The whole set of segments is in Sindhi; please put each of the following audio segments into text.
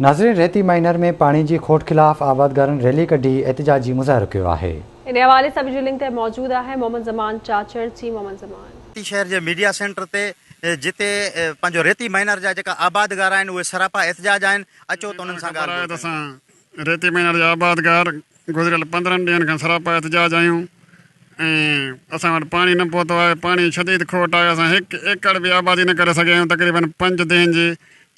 ناظرين ريتي مائنر ۾ پاڻي جي کوٽ خلاف آبادگارن ريلي ڪڍي احتجاجي مظاهرو ڪيو آهي. ان حوالي سان وڊيو لنڪ تي موجود آهي محمد زمان چاچڙ جي محمد زمان. ريتي شهر جي ميڊيا سينٽر تي جتي پنهنجو ريتي مائنر جا جيڪا آبادگار آهن اهي سراپا احتجاج آهن اچو ته انهن سان خبر ڳالهه آهي ٻولهه ته ڪيون. اسان ريتي مائنر جا آبادگار گذريل 15 ڏينهن کان سراپا احتجاج آهيون ۽ اسان وٽ پاڻي نه پهتو آهي پاڻي جي شديد کوٽ آهي اسان هڪ ايڪڙ به آبادي نه ڪري سگهيا آهيون تقريبن پنج ديهن جي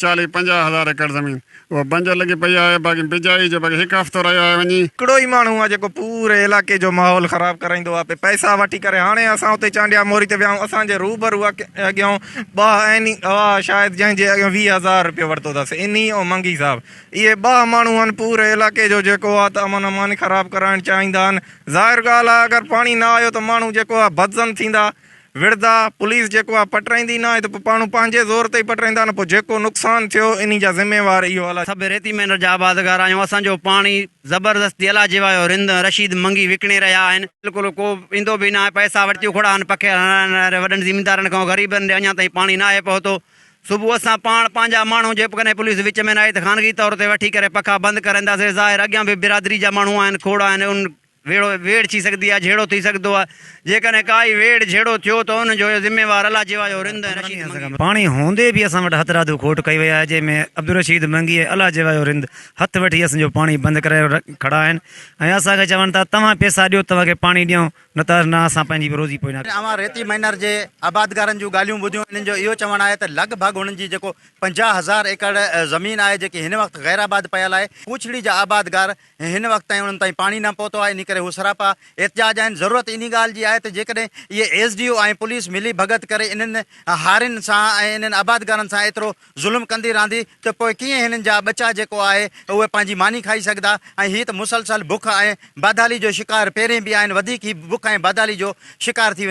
40 50 هزار ايڪڙ زمين اها بنجر لڳي پئي آهي باقي بجائي جو باقي هڪ هفتو رهيو آهي وڃي. هڪڙو ئي ماڻهو آهي جيڪو پوري علائقي جو ماحول خراب ڪرائيندو آهي پئسا وٺي ڪري هاڻي اسان اتي چانڊيا موري تي ويا آهيون اسان جي روبرو اڳيان ٻه عيني گواهه شاهد جنهن جي اڳيان 20 هزار رپيو ورتو اٿس انهي ۽ منگي صاحب اهي ٻه ماڻهو آهن پوري علائقي جو جيڪو آهي ته امن امان خراب ڪرائڻ چاهيندا آهن ظاهر ڳالهه آهي اگر پاڻي نه آيو ته ماڻهو جيڪو آهي بدظن ٿيندا وڙهندا پوليس جيڪو آهي پٽرائيندي نه آهي ته پوء پاڻهو پنهنجي زور تي ئي پٽرائيندا نه پوء جيڪو نقصان ٿيو انهي جا ذميوار اهو الاء سڀ ريتي مينر جا آبادگار آهيون اسان جو پاڻي زبردستي الاء جيوايو رند ۽ رشيد منگي وڪڻي رهيا آهن. بلڪل ڪو ايندو به ناهي پئسا وٺتيون کڙا آهن پکي هلائڻ واري وڏن زميندارن کان غريبن ڏي اڃا تائين پاڻي ناهي پهتو صبح اسان پاڻ پنهنجا ماڻهو جيڪڏهن پوليس وچ ۾ نه آئي ته خانگي طور تي وٺي ڪري پکا بند ڪرائينداسين ظاهر اڳيان به برادري جا ماڻهو آهن کوڙ آهن ان ويڙهو ويڙهه ٿي سگهندي آهي جهيڙو ٿي سگهندو آهي جيڪڏهن ڪائي ويڙهه جهيڙو ٿيو ته ان جو ذميوار الله جيوايو رند ۽ رشيد منگي. پاڻي هوندي به اسان وٽ هٿرادو کوٽ ڪئي وئي آهي جنهن ۾ عبدالرشيد منگي ۽ الله جيوايو رند هٿ وٺي اسان جو پاڻي بند ڪرائي کڙا آهن ۽ اسان کي چون ٿا توهان پئسا ڏيو توهان کي پاڻي ڏيون نه ته نه اسان پنهنجي روزي پوئي نه. اوهان ريتي مائنر جي آبادگارن جون ڳالهيون ٻڌيون انهن جو اهو چوڻ آهي ته لڳ ڀڳ هنن جي جيڪو 50 هزار ايڪڙ زمين آهي جيڪي هن وقت غير آباد پيل آهي پوڇڙي جا آبادگار هن وقت تائين انهن تائين پاڻي نه پهتو آهي انهي ڪري هو سراپا احتجاج آهن ضرورت انهي ڳالهه جي آهي ته جيڪڏهن اهي ايس ڊي او ۽ پوليس ملي ڀڳت ڪري انهن هارين سان ۽ انهن آبادگارن سان ايترو ظلم ڪندي رهندي ته پوء ڪيئن هنن جا ٻچا جيڪو آهي اهي پنهنجي ماني کائي سگهندا ۽ هي ته مسلسل بک ۽ بدحالي جو شڪار پهرين به آهن وڌيڪ هي بک ۽ بدحالي جو شڪار ٿي ويندا.